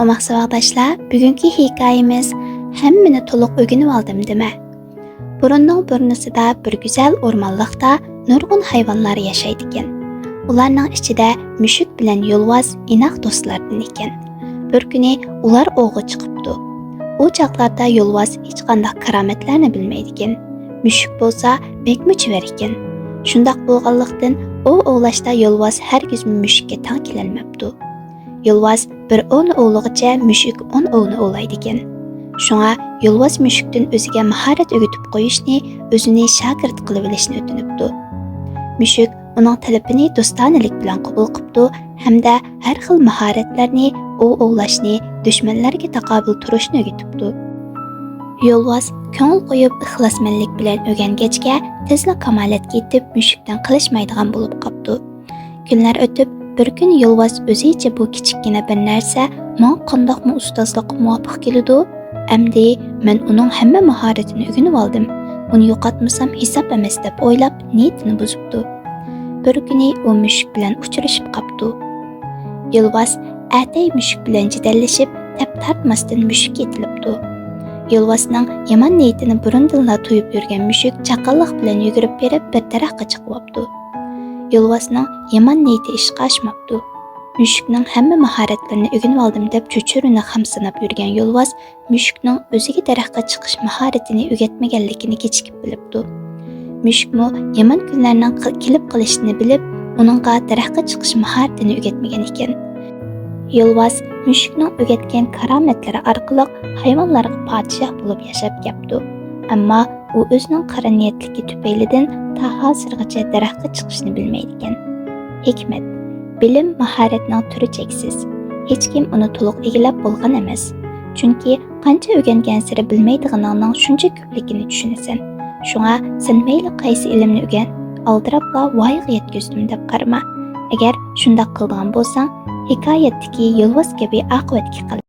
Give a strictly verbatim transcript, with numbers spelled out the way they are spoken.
ئوماق ساۋاقداشلار، بۈگۈنكى ھېكايىمىز «ھەممىنى تولۇق ئۆگىنىۋالدىم دېمە». بۇرۇننىڭ بۇرنىسىدا بىر گۈزەل ئورمانلىقتا نۇرغۇن ھايۋانلار ياشايدىكەن. ئۇلارنىڭ ئىچىدە مۈشۈك بىلەن يولۋاس ئىناق دوستلاردىن ئىكەن. بىر كۈنى ئۇلار ئوۋغا چىقىپتۇ. ئۇ چاغلاردا يولۋاس ھېچقانداق كارامەتلەرنى بىلمەيدىكەن. مۈشۈك بولسا بەكمۇ چېۋەر ئىكەن. شۇنداق بولغانلىقتىن، ئوۋ ئوۋلاشتا يولۋاس ھەرگىزمۇ مۈشۈككە تەڭ كېلەلمەپتۇ. يولۋاس بىر ئوۋنى ئوۋلىغۇچە مۈشۈك ئون ئوۋنى ئوۋلايدىكەن. شۇڭا يولۋاس مۈشۈكتىن ئۆزىگە ماھارەت ئۆگىتىپ قويۇشنى، ئۆزىنى شاگىرت قىلىۋېلىشنى ئۆتۈنۈپتۇ. مۈشۈك ئۇنىڭ تەلىپىنى دوستانىلىك بىلەن قوبۇل قىپتۇ ھەمدە ھەر خىل ماھارەتلەرنى، ئوۋ ئوۋلاشنى، دۈشمەنلەرگە تاقابىل تۇرۇشنى ئۆگىتىپتۇ. يولۋاس كۆڭۈل قويۇپ، ئىخلاسمەنلىك بىلەن ئۆگەنگەچكە، تېزلا كامالەتكە يېتىپ، مۈشۈكتىن قېلىشمايدىغان بولۇپ قاپتۇ. كۈنلەر ئۆتۈپ، بىر كۈنى يولۋاس ئۆزىچە «بۇ كىچىككىنە بىر نەرسە ماڭا قانداقمۇ ئۇستازلىققا مۇۋاپىق كېلىدۇ؟ ئەمدى مەن ئۇنىڭ ھەممە ماھارىتىنى ئۆگىنىۋالدىم. ئۇنى يوقاتمىسام ھېساب ئەمەس» دەپ ئويلاپ، نىيىتىنى بۇزۇپتۇ. بىر كۈنى ئۇ مۈشۈك بىلەن ئۇچرىشىپ قاپتۇ. يولۋاس ئەتەي مۈشۈك بىلەن جېدەللىشىپ، تەپ تارتماستىن مۈشۈككە ئېتىلىپتۇ. يولۋاسنىڭ يامان نىيىتىنى بۇرۇندىنلا تۇيۇپ يۈرگەن مۈشۈك چاققانلىق بىلەن يۈگۈرۈپ بېرىپ، بىر دەرەخكە چىقىۋاپتۇ. يولۋاسنىڭ يامان نىيىتى ئىشقا ئاشماپتۇ. مۈشۈكنىڭ «ھەممە ماھارەتلىرىنى ئۆگىنىۋالدىم» دەپ، چۆچۈرىنى خامسىناپ يۈرگەن يولۋاس مۈشۈكنىڭ ئۆزىگە دەرەخكە چىقىش ماھارىتىنى ئۆگەتمىگەنلىكىنى كېچىكىپ بىلىپتۇ. مۈشۈكمۇ يامان كۈنلەرنىڭ قىل-، كېلىپ قېلىشىنى بىلىپ، ئۇنىڭغا دەرەخكە چىقىش ماھارىتىنى ئۆگەتمىگەن ئىكەن. يولۋاس مۈشۈكنىڭ ئۆگەتكەن كارامەتلىرى ئارقىلىق ھايۋانلارغا پادىشاھ بولۇپ ياشاپ كەپتۇ. ئەمما ئۇ ئۆزىنىڭ قارا نىيەتلىكى تۈپەيلىدىن تا ھازىرغىچە دەرەخكە چىقىشنى بىلمەيدىكەن. ھېكمەت: بىلىم، ماھارەتنىڭ تۈرى چەكسىز. ھېچكىم ئۇنى تولۇق ئىگىلەپ بولغان ئەمەس. چۈنكى قانچە ئۆگەنگەنسېرى بىلمەيدىغىنىڭنىڭ شۇنچە كۆپلۈكىنى چۈشىنىسەن. شۇڭا سەن مەيلى قايسى ئىلىمنى ئۆگەن، ئالدىراپلا ۋايىغا يەتكۈزدۈم دەپ قارىما. ئەگەر شۇنداق قىلىدىغان بولساڭ، ھېكايەتتىكى يولۋاس كەبى ئاقىۋەتكە قال.